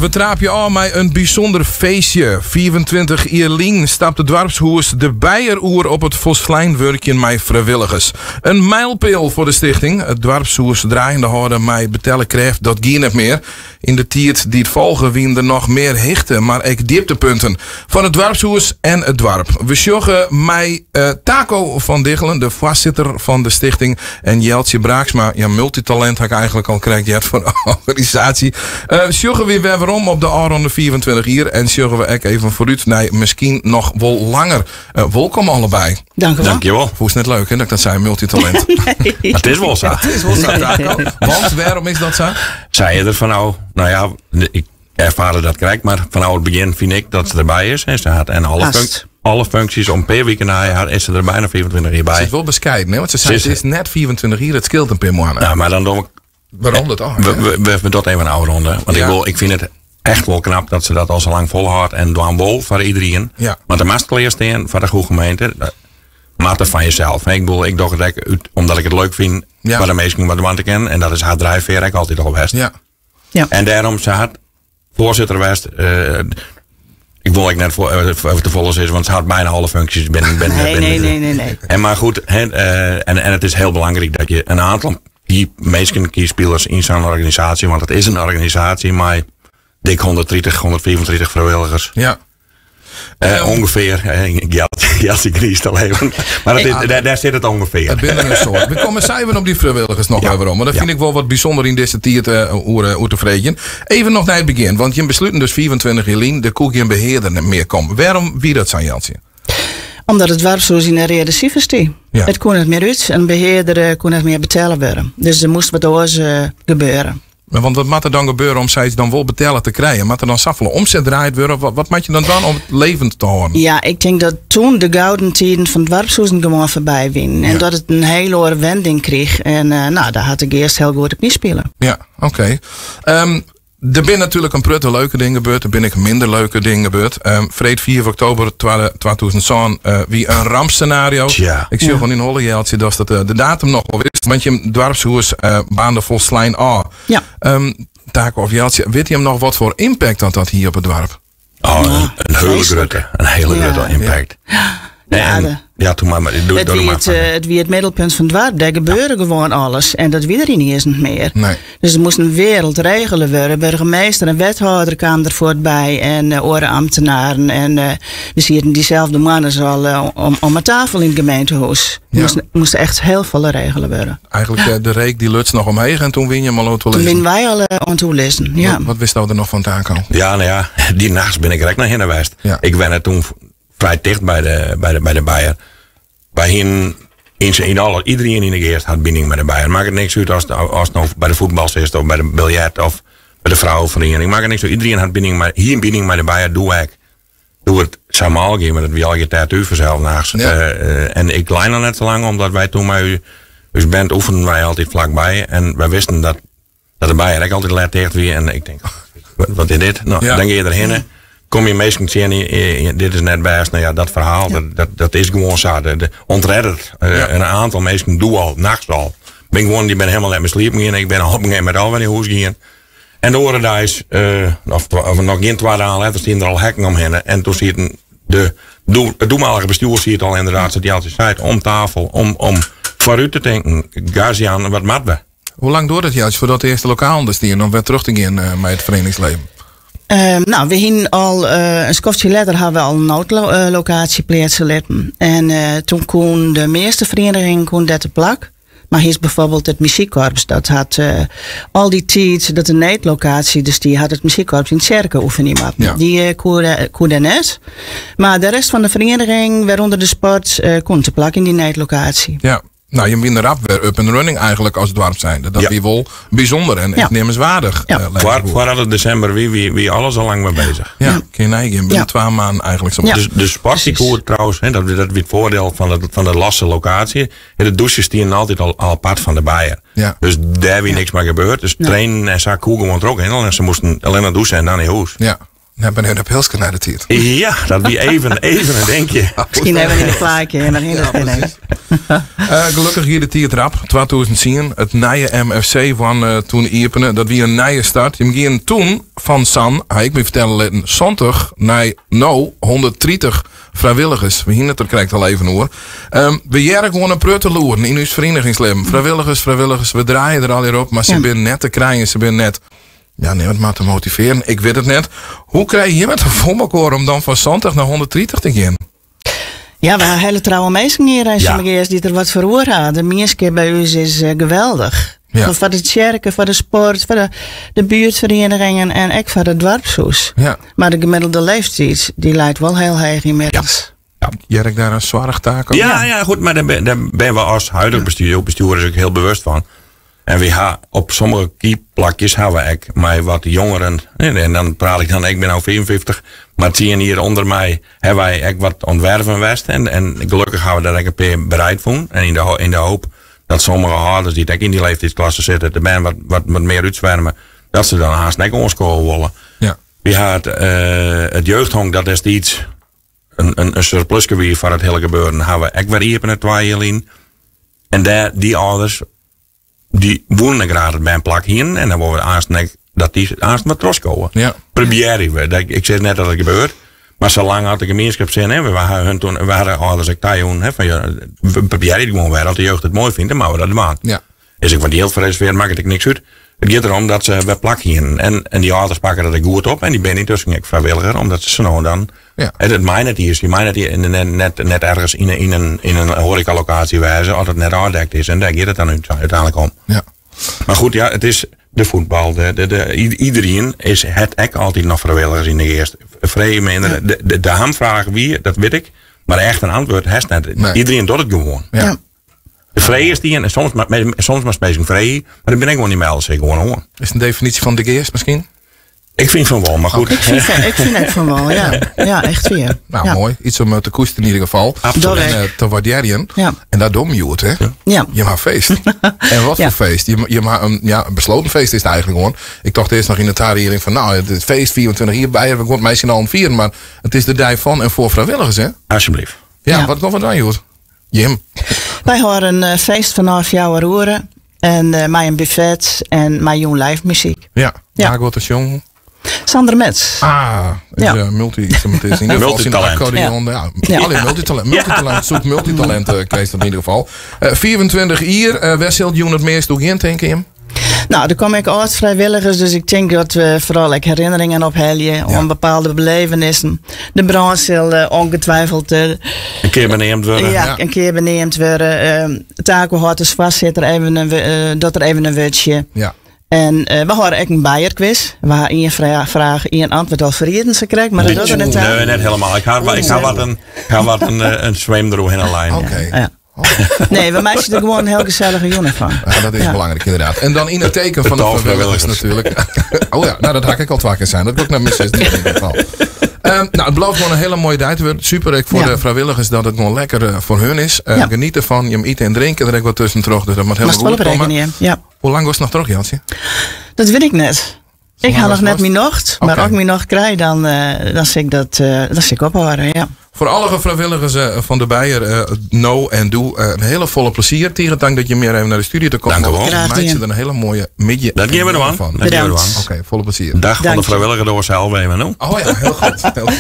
We traapje ôf mei in bysûnder feestje. 25 jier lyn stapte doarpshûs De Beijer oer op it folslein wurkjen mei frijwilligers. In mylpeal foar de stichting. It doarpshûs draaiende hâlde mei betelle krêft, dat gie net mear. Yn de tiid dy't folge wiene der noch mear hichte, mar ek djiptepunten foar it doarpshûs en it doarp. We sjogge mei Taco van Diggelen, de foarsitter fan de stichting, en Jeltsje Braaksma, ja, multitalint ha ik eigentlik al krekt heard foar de organisaasje. Sjogge we wer werom op de ôfrûne 25 jier en sjogge we ek even foarút nei miskien noch wol langer. Wolkom allebei. Dank u wel. Dankjewel. Fûnst net leuk hè, dat ik dat sei, multitalint? Nee. Mar it is wol sa. It is wol sa, Taco. Want wêrom is dat sa? Sei er fan nou, nou ja, ik erfare dat krekt, mar fanôf it begjin fyn ik dat se derby is. En se hat en alle, Hast. alle funksjes om in pear wiken nei har is se der byna 25 jier Se by. is wol beskeiden, hè? Want se sei, Se is- it is net 25 jier, it skeelt in pear moanne. Nou, mar dan doch ik Waarom dat al? We dat even ôfrûne. Want ik, wol, ik fyn it echt wol knap dat se dat al sa lang folhâldt en dwaan wol foar iderien. Want der moatst klearstean foar de goede gemeente. Dat moat er fan jesels. Ik bedoel, ik doch it ek út, omdat ik it leuk fyn foar de minsken wat dwaan te kinnen. En dat is har drijfveer ek altyd al west. En dêrom, se hat foarsitter west. Ik wol ek net foar te folle sizze, want se hat byna alle funksjes binnen Nee, nee, nee, nee, nee. En mar goed, hè, en it is hiel belangryk dat je in oantal minsken, spilers yn sa'n organisaasje, want it is in organisaasje mei dik 130, 135 frijwilligers. Ûngefear, Jeltsje griist al even. Mar dat is, dêr sit it ûngefear. It binne der in soad. We komme sa even op dy frijwilligers noch wer werom. Want dat fyn ik wol wat bysûnder yn dizze tiid oer te freegjen. Even noch nei it begjin. Want jim besluten dus 25 jier lyn, der koe gjin behearder net mear komme. Wêrom wie dat sa, Jeltsje? Omdat it doarpshûs yn de reade sifers stie. It koe net mear út. In behearder koe net mear betelle wurde. Dus der moast wat oars gebeure. Maar want wat moat der dan gebeure om sayts dan wol betelle te krijen? Moat der dan safolle omset draaid wurde? Wat, wat moat je dan dwaan om it levend te hâlden? Ja, ik tink dat toen de gouden tiden fan doarpshûzen gewoan foarby wienen. En dat it in hiele oare wending krige. En nou, dêr hat de Geast hiel goed op ynspile. Ja, oké. Der binne natuerlik in protte leuke dingen gebeurd. Der binne ek minder leuke dingen gebeurd. Freed 4 oktober 2007 wie in rampscenario. Ik sjoch oan dyn holle, Jeltsje, datst dat de datum noch wol witst. Want jim doarpshûs baarnde folslein ôf. Taco of Jeltsje, witte jim noch wat foar impact dat dat hie op it doarp? Oh, in hiele grutte, in hiele grutte impact. Ja, En, ja, doe mar, maar, doe, Het doe wie mar. het, it wie it middelpunt fan it doarp. Dêr gebeurde gewoan alles. En dat wie der ynienen net mear. Nee. Dus der moast in wereld regele wurde. Burgemeester en wethâlder kamen der fuort by en oare ambtenaren. En we sieten dyselde moarns al om 'e tafel yn it gemeentehûs. Moast echt hiel folle regele wurde. Eigentlik de reek dy luts noch omheech en toen wiene jim al oan it Toen oerlizzen. wiene wy al oan it oerlizzen, ja. Wat witsto der noch fan, Taco? Ja, nou ja, dy nachts bin ik der ek noch hinne west. Ik wenne toen frij ticht by de Beijer. Wy hienen yn alle, iderien yn de Geast hat bining mei de Beijer. Makket niks út ast no by de fuotbal sitst of by de biljert of by de frouweferiening. Makket niks út. Iderien hat bining mei, hie in bining mei de Beijer, doe ek. Doe it sa mâl gie, want it wie allegear têtú fansels nachts. En ik lei noch net sa lang, omdat wy toen mei ús band oefenen wy altyd flakby. En wy wisten dat de Beijer ek altyd let ticht wie. En ik tink, wat is dit? Nou, dan gean je derhinne. Kom je minsken tsjin, dit is net bêst. Nou ja, dat ferhaal, dat is gewoan sa. De ontredderd. In oantal minsken doe al, nachts al. Bin gewoan, dy binne hielendal net mear sliepen gien. Ik bin op in gegeven momint al wer nei hûs gien. En de oare deis, of noch gjin twa dagen letter, stienen der al hekken omhinne. En toen sieten de, doe, it doemalige bestjoer siet al inderdaad, sa't Jeltsje seit, om tafel, om foarút te tinken. Gas jaan, wat moatte we? Hoe lang duorret it, Jeltsje, foardat de earste lokalen der stienen om wer terug te gean mei it ferieningsleven? Nou, we hienen al in skoftsje letter ha we al in noodlokaasje pleatse litten. En toen koenen de measte ferienigingen koenen dêr te plak. Mar hiest byfoarbyld it muzykkorps, dat hat al dy tiid dat de needlokaasje der stie, hat it muzykkorps yn tsjerke oefenje moatten. Dy koe dêr net. Mar de rest fan de ferieniging, wêrûnder de sport, koenen te plak yn dy needlokaasje. Ja. Nou, je wiene rap wer up and running eigentlik as doarp zijnde. Dat wie wol bysûnder en echt neamenswaardich. Foardat it desimber wie, wie alles al lang mei bezich. Ja, kin je neigean. Binnen 2 maanden eigentlik sa. Dus de sport die koe trouwens, hè, dat wie it foardiel fan de losse lokaasje. En de douches stienen altyd al apart fan de Beijer. Dus dêr wie niks mei gebeurd. Dus trainen en sa koe gewoan troch. En se moasten allinne douche en dan nei hûs. Net ben in pilske nei de tiid. Ja, dat wie even, even een denkje. Miskien even yn de klaaikeamer. Ja, Gelokkich gie de tiid rap. 2010, it nije MFC fan uh, toen iepene. Dat wie in nije start. Jim gienen toen fan sa'n, ha ik my fertelle litten, 70 nei no 130 frijwilligers. We hiene it der krekt al even oer. Um, we hearre gewoan in protte lûden yn ús ferieningslibben. Frijwilligers, frijwilligers, we draaie der allegear op, mar se ja. binne net te krijen, se binne net ja, neam it mar te motivearjen. Ik wit it net. Hoe krije jim it foar elkoar om dan fan 70 nei 130 te gean? Ja, we ha hiele trouwe minsken hjir yn ja. dy't der wat foar oer ha. De mienskip by ús is eh, geweldich. Ja. Foar de tsjerke, foar de sport, foar de, de buertferienigingen en ek foar it doarpshûs. Ja. Mar de gemiddelde leeftiid dy leit wol hiel heech ynmiddels. Ja. Hear ik dêr in soarchtaak op? Ja, ja, goed, mar dêr, dêr binne we as huidig bestuur, bestjoerders ek hiel bewust fan. En we ha op sommige plakjes ha we ek mei wat jongeren, en dan praat ik dan, ik bin no 55, mar tsien jier ûnder my ha wy ek wat oan it werven west. En, en gelokkich ha we dêr ek in pear bereid fûn. En yn de, yn de hoop dat sommige âlders dy't ek yn dy leeftijdsklasse sitte, de bern wat, wat, wat mear útswerme, dat se dan haast ek oanskowe wolle. Ja. We ha it, uh, it jeugdhonk dat destiids in, in, in surpluske wie foar it hiele gebeuren, ha we ek wer iepene twa jier lyn. En dêr, dy âlders, dy woenen graach dat bern plak hienen. En dan wolle we aanst ek dat dy aanst wat trochskowe. Ja. Probearje we. Dat, ik sis net dat it gebeurt. Mar salang as de gemienskip sin, hè, we ha hun toen, we hadden âlders ek tajûn, hè, fan ja, we probearje it gewoan wer. As de jeugd it moai fynt, dan moatte we dat dwaan. Ja. Is ek wat jild foar reservearre, makket ek niks út. It giet derom dat se wer plak hienen. En, en dy âlders pakke dat ek goed op. En dy binne yntusken ek frijwilliger, omdat se no dan. Ja. En it mei net is, je mei net, net, net, net ergens yn, in, yn in, yn in horecalokatie wêze as it net ôfdekt is. En dêr giet it dan úteinlik om. Ja. Mar goed, ja, it is de fuotbal. De, de, de, iedereen is het ek altyd noch frijwilligers yn de geast. Freegje minder. De, de, de hamfraach wie, dat wit ik, mar echt in antwurd hast net. Nee. Iedereen docht it gewoan. Ja. Ja. De freegje stien en soms, soms moatst minsken freegje, mar dan bin ik gewoan dy melde sich gewoan oan. Is it in definysje fan de geast miskien? Ik fyn fan wol, mar goed. Ik fyn, ik fyn ek fan wol, ja. Ja, echt wier. Nou, ja. moai. Iets om eh, te koesten yn ieder gefal. Absoluut. En eh, te waardearjen. Ja. En dat dogge we hjoed, hè? Ja. Je ha feest. en wat Ja. foar feest? Je, je ha in, ja, in besletten feest is it eigentlik gewoan. Ik tocht earst noch yn de tarieding fan, nou, it feest 24 jier by, we gewoan mei syn allen fieren. Mar it is de dei fan en foar frijwilligers, hè? Alsjeblieft. Ja, Ja. wat dogge we dan hjoed? Jim. Wy hâlde in eh, feest fanôf fjouwer oere. En eh, mei in buffet en mei jûn live muzyk. Ja, Ja. Wa giet der sjongen? Sander Metz. Ah, is Ja. ja. multi-instrumentist. In ieder geval zijn Multitalent. accordeon. Ja. Ja. Allee, multitalent. Multitalent. Zoek multitalent, eh, kreeg dat in ieder geval. Eh 24 jier. eh wêr sil jûn it meast oer gean, tinke jim? Nou, der komme ek âld-frijwilligers, dus ik tink dat we foaral ek herinneringen ophelje oan bepaalde belevenissen. De brân sil eh, ongetwijfeld eh, In kear beneamd wurde. ja, Ja. in kear beneamd wurde. Uh, Taco hâldt as foarsitter even in, eh, docht der even in wurdsje. Ja. En eh, we hâlde ek in Beierquiz. We ha ien fraach, ien antwurd al ferrieden se krekt, mar dat docht der net ta. Nee, net hielendal. Ik ha, ik ha wat in, ik ha wat in, eh, in sweem deroerhinne lein. Oké. Ja. Nee, we meitsje der gewoan in hiel gesellige jûn fan. Ja, dat is Ja. belangrijk inderdaad. En dan yn it teken fan de tal vrijwilligers vrijwilligers. natuurlijk. oh ja, nou dat ha ik al twa kear sein. Dat wol ik nei myn sizzen in ieder geval. Nou, it belooft gewoan in hiele moaie dei te wurden. Super ek foar Ja. de frijwilligers dat it gewoan lekker eh, foar hun is. Eh, Ja. Geniet ervan, jim ite en drinke der ek wat tuskentroch. Dus dat moat Moatst hielendal wol goed op komme. rekkenje. Ja. Hoe lang giest noch troch, Jantsje? Dat wit ik net. Ik ha lang noch as net vast? myn nocht, mar Oké. as ik myn nocht krij, dan, eh, dan sil ik dat, eh, dan sil ik ophâlde. Ja. Foar alle frijwilligers eh, fan de Beier, eh, no en doe eh, in hiele folle plezier. Tige tank dat jim hjir even nei de studio ta kommen. Dank u wol. Graach Meitsje dien. der in hiele moaie middei Dat gean we dwaan. fan. Dat gean we Bedankt. dwaan. Oké, folle plezier. Dag fan Dank de je. frijwilliger door zelf even, no? Oh ja, hiel goed. Hiel goed.